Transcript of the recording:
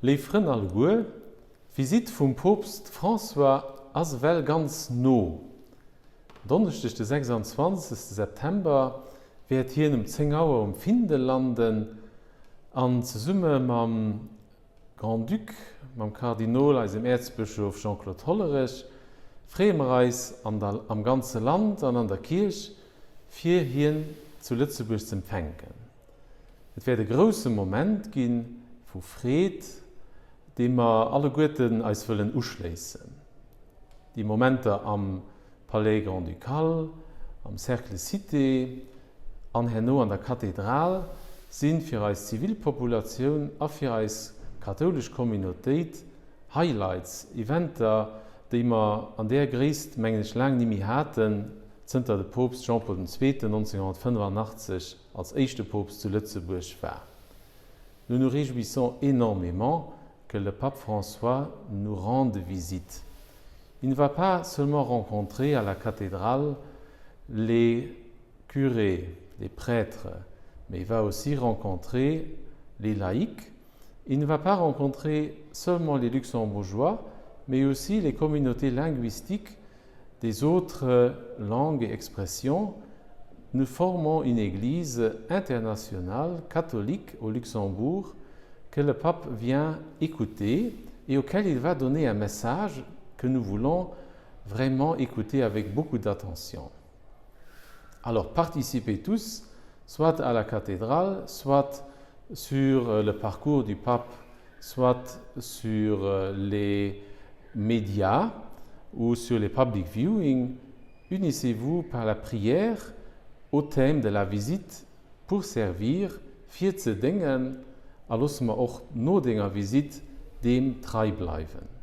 Léif Frënn alleguer, d'Visitt vum Poopst François ass ewell ganz no. Donneschdeg de 26 September wäert hien um 10 Auer um Findel landen an zesumme mam Grand-Duc, mam Kardinol, eisem Äerzbëschof Jean-Claude Hollerech, freeë mer eis an der am ganze Land an an der Kierch, fir hien zu Lëtzebuerg z'empfänken. Et wäert e grousse Moment gi vu Freed, deem mer alleguerten eis wëllen uschléissen. Déi Momenter am Palais Grand-Ducal, am Cercle Cité an herno an der Kathedral si fir eis Zivilpopulatioun a fir eis kathoulesch Communautéit Highlights, Eventer, déi mer an där Gréisst, mengen ech, laang nimmi haten, zënter de Poopst Jean-Paul den Zweeten 1985 als éischte Poopst zu Lëtzebuerg war. Nous nous réjouissons énormément que le pape François nous rende visite. Il ne va pas seulement rencontrer à la cathédrale les curés, les prêtres, mais il va aussi rencontrer les laïcs. Il ne va pas rencontrer seulement les luxembourgeois, mais aussi les communautés linguistiques des autres langues et expressions. Nous formons une église internationale catholique au Luxembourg que le pape vient écouter et auquel il va donner un message que nous voulons vraiment écouter avec beaucoup d'attention. Alors participez tous, soit à la cathédrale, soit sur euh, le parcours du pape, soit sur euh, les médias ou sur les public viewing, unissez-vous par la prière au thème de la visite pour servir, fir ze déngen, a loosse mer och no denger Visitt deem trei bleiwen.